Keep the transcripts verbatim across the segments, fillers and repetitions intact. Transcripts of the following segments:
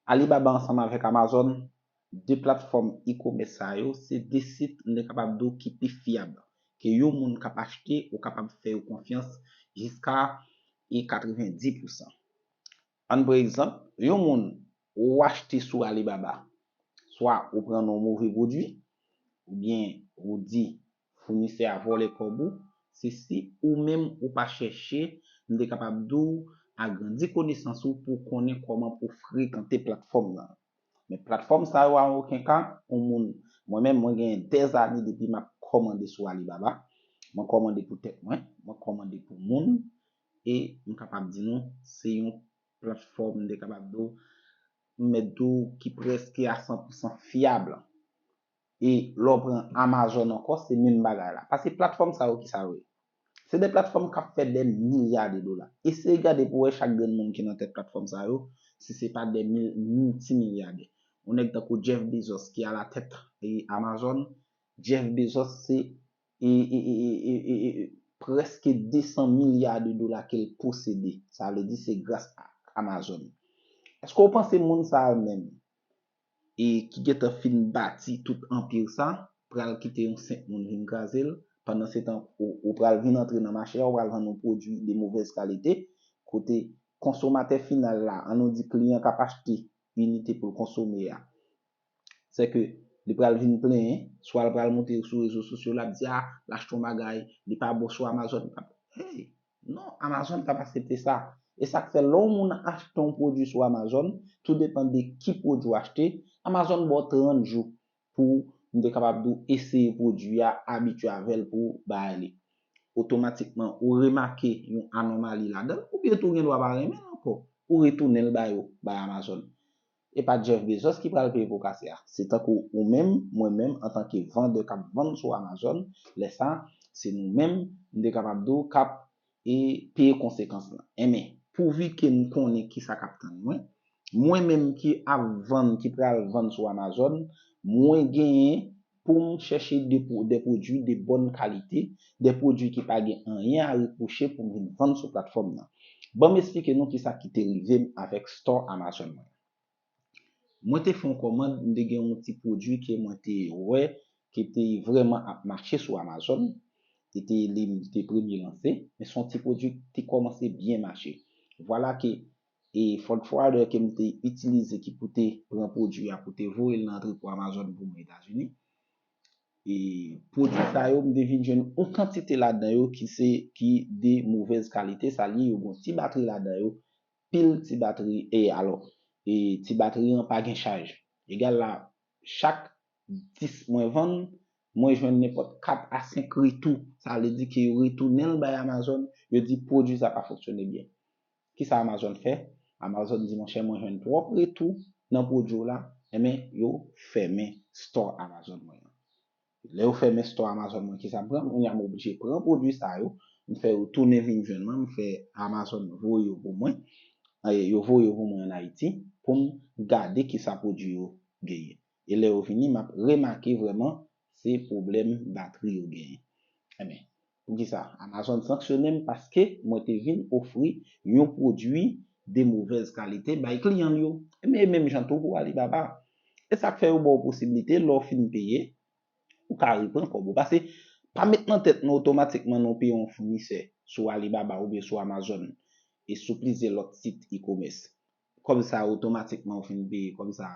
Alibaba ansanm avèk Amazon, de platfòm e-commerce sa yo, se de sit, m te kapab di w, ki pi fyab, ke yon moun k ap achte, ou kapab fè yo konfyans jiska e katrevenndis pousan. Ann pran egzanp, yon moun ou achte sou Alibaba, swa ou pran nan yon move pwodui, oubyen ou di founisè a vòlè kòb ou, se si ou menm ou pa chèche, m te kapab di w, agrandi konesans ou pou w konnen kòman pou w frekante platfòm nan. Men platfòm sa yo, a okenn ka, yon moun, mwen menm, mwen genyen dèzane depi m ap kòmande sou Alibaba. Mwen kòmande pou tèt mwen, mwen kòmande pou moun, e m kapab di nou, se yon platfòm, m te kapab di w, m mèt di w, ki prèske a san pousan fyab. E lè w pran Amazon ankò, se menm bagay la. Paske platfòm sa yo, ki sa yo ye? Se de platfòm k ap fè de milya de dola. Eseye gade pou w wè chak grenn moun ki nan tèt platfòm sa yo, si se pa de mil, miltimilyadè. Yon nèg tankou Jeff Bezos ki alatèt e Amazon, Jeff Bezos se e, e, e, e, e, e, e, prèske de san milya de dola ke l posede. Sa vle di se gras a Amazon. Èske w panse moun sa yo menm e ki gentan fin bati tout anpir sa, pral kite yon senp moun vin kraze l, pandan se tan ou, ou pral vin antre nan mache a, ou pral vann yon pwodui de movèz kalite, kote konsomatè final la, an nou di kliyan k ap achte inite pou l konsome a, se ke li pral vin plenyen, swa l pral monte sou rezo sosyo, l ap di, a, l achte yon bagay, li pa bon sou Amazon, li pa bon. Hey, non, Amazon p ap aksepte sa. E sa k fè lè yon moun achte yon pwodui sou Amazon, tou depann de ki pwodui w achte, Amazon ba w trant jou pou, m te kapab di w, eseye pwodui a, abitye avè l pou w bay li. Otomatikman, ou remake yon anòmali ladan l, oubyen tou gen dwa pa renmen l ankò, ou retounen l ba yo, bay Amazon. E pa Jeff Bezos ki pral peye po kase a. Se tankou ou menm, mwen menm, antanke vandè k ap vann sou Amazon, lè sa, se nou menm, m te kapab di w, k ap e peye konsekans lan. Enben, pouvi ke m konnen kisa k ap tann mwen, mwen menm ki ap vann, ki pral vann sou Amazon, mwen genyen pou m chèche de, pwo- de pwodui de bòn kalite, de pwodui ki pa gen anyen a repwoche pou m vin vann sou platfòm nan. Ban m esplike nou kisa ki te rive m avèk store Amazon mwen. Mwen te fè yon kòmand, m te gen yon ti pwodui ke mwen te wè ke te vrèman ap mache sou Amazon. E te li m te premye lanse, men se yon ti pwodui ki te kòmanse byen mache. Vwala ke e freight forwarder ke m te itilize ki pou te pran pwodui a pou te voye l nan antrepo Amazon pou mwen Etazini. E pwodui sa yo, m te vin jwenn yon kantite ladan yo ki se ki de movèz kalite, sa li yo gon ti batri ladan yo, pil ti batri, e alò, e ti batri an pa gen chaj. Egal la, chak dis mwen vann, mwen jwenn nenpòt kat a senk retou. Sa vle di ke yo retounen l bay Amazon, yo di pwodui sa pa fonksyone byen. Kisa Amazon fè? Amazon di, monchè, mwen jwenn twòp retou nan pwodui w la, enben, yo fèmen store Amazon mwen an. Lè yo fèmen store Amazon mwen, kisa m pran? Kounye a m oblije pran pwodui sa yo, m fè yo tounen vin jwenn mwen, m fè Amazon voye yo pou mwen, e, yo voye yo pou mwen ann Ayiti, pou m gade kisa pwodui yo genyen. E lè yo vini, m ap remake vrèman se pwoblèm batri yo genyen. Enben, poukisa? Amazon sanksyone m paske mwen te vin ofri yon pwodui de movèz kalite bay kliyan l yo. Enben, e menm jan tou pou Alibaba. E sa k fè yo ba w posiblite, lè w fin peye, ou ka repran kòb ou. Paske, pa met nan tèt nou otomatikman nou peye yon founisè sou Alibaba oubyen sou Amazon e sou plizyè lòt sit e-commerce. Kòb sa otomatikman ou fin peye, kòb sa,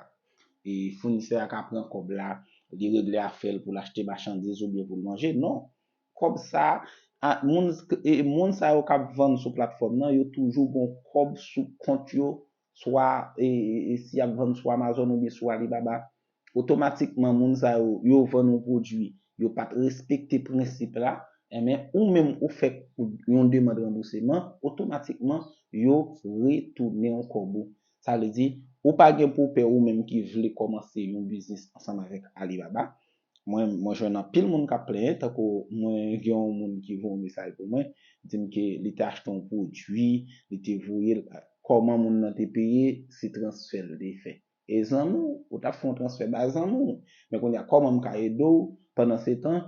e founisè a ka pran kòb la, li regle afè l pou l achte machandiz oubyen pou l manje. Non. Kòb sa, a, moun, e, moun sa yo k ap vann sou platfòm nan, yo toujou gon kòb sou kont yo, swa, e, e, e si y ap vann sou Amazon oubyen sou Alibaba, otomatikman moun sa yo, yo vann yon pwodui, yo pa t respekte prensip la, enben, ou menm ou fè yon demann ranbouseman, otomatikman, yo retounen w kòb ou. Sa vle di, ou pa gen pou w pè ou menm ki vle kòmanse yon biznis ansanm avèk Alibaba. Mwen, mwen jwenn anpil moun k ap plenyen, tankou mwen gen yon moun ki voye yon mesaj pou mwen, di m ke li te achte yon pwodui, li te voye l, kòman moun nan te peye, se transfè l te fè. E zanmi w, ou t ap fè yon transfè bay zanmi w. Men kounye a, kòman m ka ede w? Pandan se tan,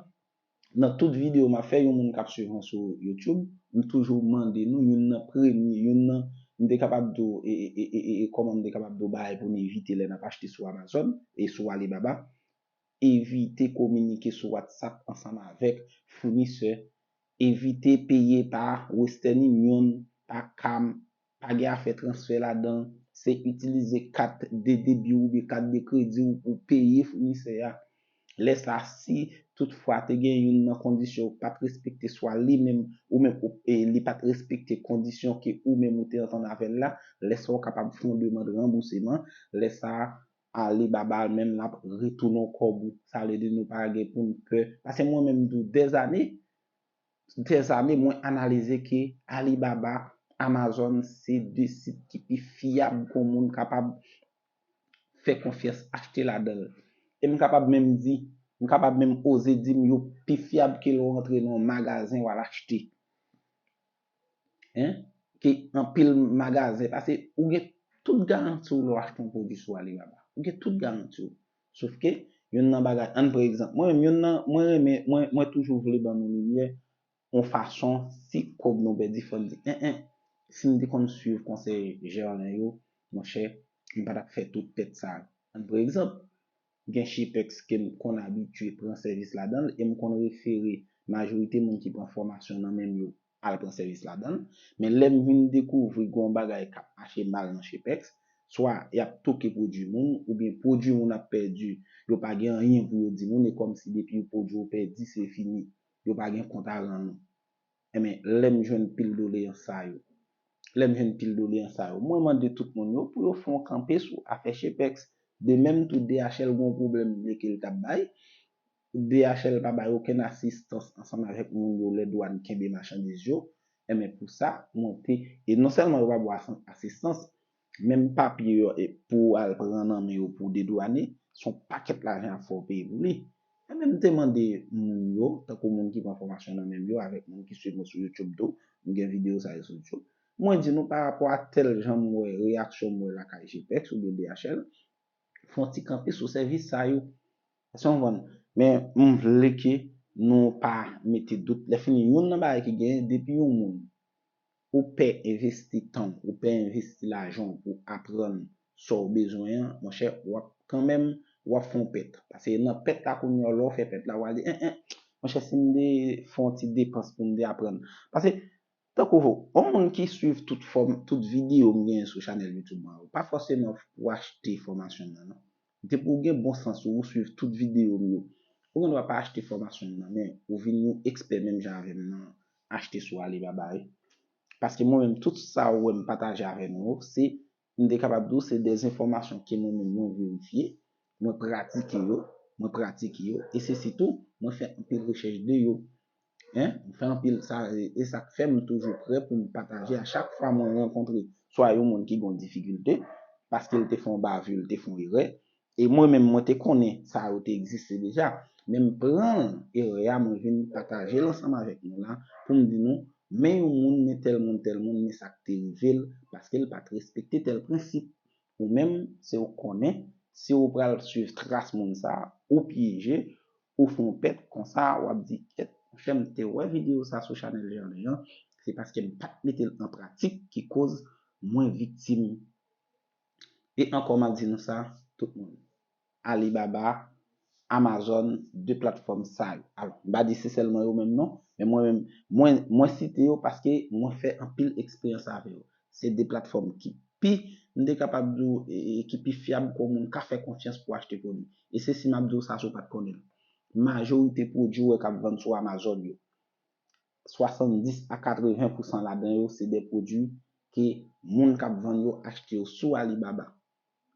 nan tout videyo m ap fè, yon moun k ap swiv mwen sou YouTube, m toujou mande nou, youn nan premye, youn nan m te kapab di w, e, e, e, e, e, kòman m te kapab di w bagay pou n evite lè n ap achte sou Amazon e sou Alibaba, evite kominike sou WhatsApp ansanm avèk founisè, evite peye pa Western Union, pa Cam, pa gen afè transfè ladan, se itilize kat de debi w oubyen kat de kredi w pou peye founisè a. Lè sa, si toutfwa te gen youn nan kondisyon ou pa t respekte, swa li menm, ou menm, ou, e, li pa t respekte kondisyon ke ou menm ou te antann avè l la, lè sa ou kapab fè yon demann ranbouseman. Lè sa, Alibaba menm l ap retounen w kòb ou. Sa vle di nou pa gen pou n pè. Paske mwen menm m di w dèzane, dèzane mwen analize ke Alibaba, Amazon se de sit ki pi fyab ke yon moun kapab fè konfyans achte ladan l. E m kapab menm di, m kapab menm oze di m yo pi fyab ke lè w antre nan yon magazen w al achte. Hein? Ke anpil magazen, paske ou gen tout garanti w lè w achte yon pwodui sou Alibaba. Ou gen tout garanti w. Sof ke, youn nan bagay, ann pran egzanp, mwen menm, youn nan, mwen renmen, mwen, mwen toujou vle ban nou limyè, yon fason, si kòb nou pèdi, fò n di, en, en, si m te konn swiv konsèy Gerlin yo, monchè, m pa t ap fè tout pèt sa yo. Ann pran egzanp, gen Shepex ke m konn abitye pran sèvis ladan l, e m konn refere majorite moun ki pran fòmasyon nan men m yo al pran sèvis ladan l. Men lè m vin dekouvri gen yon bagay k ap mache mal nan Shepex, swa y ap toke pwodui moun, oubyen pwodui moun ap pèdi, yo pa gen anyen pou yo di moun, e kòmsi depi pwodui w pèdi, se fini. Yo pa gen kont a rann ou. Enben, lè m jwenn pil doleyans sa yo, lè m jwenn pil doleyans sa yo, mwen mande tout moun yo pou yo fè yon kanpe sou afè Shepex. De menm tou, D H L gen yon pwoblèm li ke l t ap bay. D H L pa bay okenn asistans ansanm avèk moun yo lè dwàn kenbe machandiz yo. Enben, pou sa, mwen te, e non sèlman yo pa ba w asan-, asistans, menm papye yo, e, pou w al pran nan men yo pou w dedwane, se yon pakèt lajan y ap fè w peye pou li. Enben, m te mande moun yo, tankou moun ki pran fòmasyon nan men m yo, avèk moun ki swiv mwen sou YouTube tou, m gen videyo sa yo sou YouTube. Mwen di nou pa rapò a tèl jan m wè, reyaksyon m wè lakay Shepex oubyen D H L, fè yon ti kanpe sou sèvis sa yo. Èske w konprann? Men m vle ke nou pa mete dout. Lè fini, youn nan bagay ki genyen, depi yon moun, ou pè envesti tan w, ou pè envesti lajan w pou aprann sa w bezwen an, monchè, w ap kanmenm, w ap fè yon pèt. Paske nan pèt la kounye a, lè w fè pèt la, w a di, en, en, monchè, si m te fè yon ti depans pou m te aprann. Paske, tankou yon moun ki swiv tout fòm, tout videyo m genyen sou chanèl YouTube mwen, pa fòseman pou achte fòmasyon m nan, non. Depi w gen bon sans ou, ou swiv tout videyo m yo, ou gen dwa pa achte fòmasyon m nan, men ou vin yon ekspè menm jan avè m nan achte sou Alibaba, wi. Paske mwen menm, tout sa ou wè m pataje avè nou yo, se, m te kapab di w, se de enfòmasyon ke mwen menm mwen verifye, mwen pratike yo, mwen pratike yo, e se sitou, mwen fè anpil rechèch de yo. Hein? M fè anpil sa, e, e sa k fè m toujou prè pou m pataje a chak fwa mwen rankontre swa yon moun ki gen yon difikilte, paske l te fè yon bavi, l te fè yon erè, e mwen menm, mwen te konnen sa yo te egziste deja, men m pran erè a, mwen vin pataje l ansanm avèk nou la, pou m di nou, men yon moun, men tèl moun, tèl moun, men sa k te rive l, paske l pa t respekte tèl prensip. Ou menm, se ou konnen, si ou pral swiv tras moun sa a, ou pyeje, ou fè yon pèt, konsa, w ap di, kèt, monchè, m te wè videyo sa sou chanèl Gerlin an, se paske m pa t mete l an pratik ki koz mwen viktim. E ankò, m ap di nou sa, tout moun. Alibaba, Amazon, de platfòm sa yo. Alò, m pa di se sèlman yo menm non, men mwen menm, mwen, mwen site yo paske mwen fè anpil eksperyans avè yo. Se de platfòm ki pi, m te kapab di w, e, e, ki pi fyab ke yon moun ka fè konfyans pou achte pwodui. E se si m ap di w sa si w pa t konnen l. Majorite pwodui ou wè k ap vann sou Amazon yo, swasanndis a katreven pousan ladan yo, se de pwodui ke moun k ap vann yo achte yo sou Alibaba.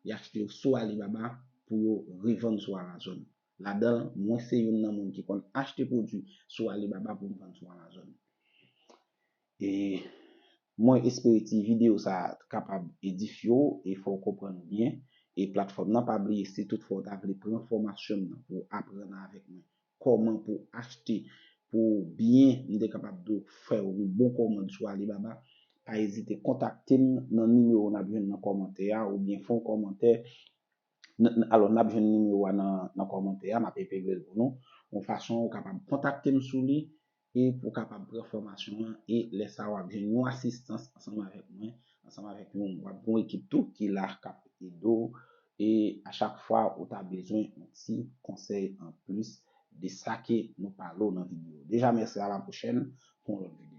Y achte yo sou Alibaba pou yo revann sou Amazon. Ladan, mwen se youn nan moun ki konn achte pwodui sou Alibaba pou m vann sou Amazon. E mwen espere ti videyo sa a kapab edifye w e fè w konprann byen. E platfòm nan, pa bliye, si toutfwa w ta vle pran fòmasyon m nan pou w aprann avèk mwen kòman pou achte, pou byen, m te kapab di w, fè yon bon kòmand sou Alibaba, pa ezite kontakte m nan nimewo n ap jwenn nan kòmantè a, oubyen fè yon kòmantè. N-, n-, alò, n ap jwenn nimewo a nan, nan kòmantè a, m ap epegle l pou nou, yon fason ou kapab kontakte m sou li, e pou w kapab pran fòmasyon an, e lè sa a w ap jwenn yon asistans ansanm avèk mwen, ansanm avèk nou, w ap gen yon ekip tou ki la k ap ede w. E a chak fwa ou ta bezwen yon ti konsèy anplis de sa ke nou pale w nan videyo. Deja, mèsi, a la pwochèn pou yon lòt videyo.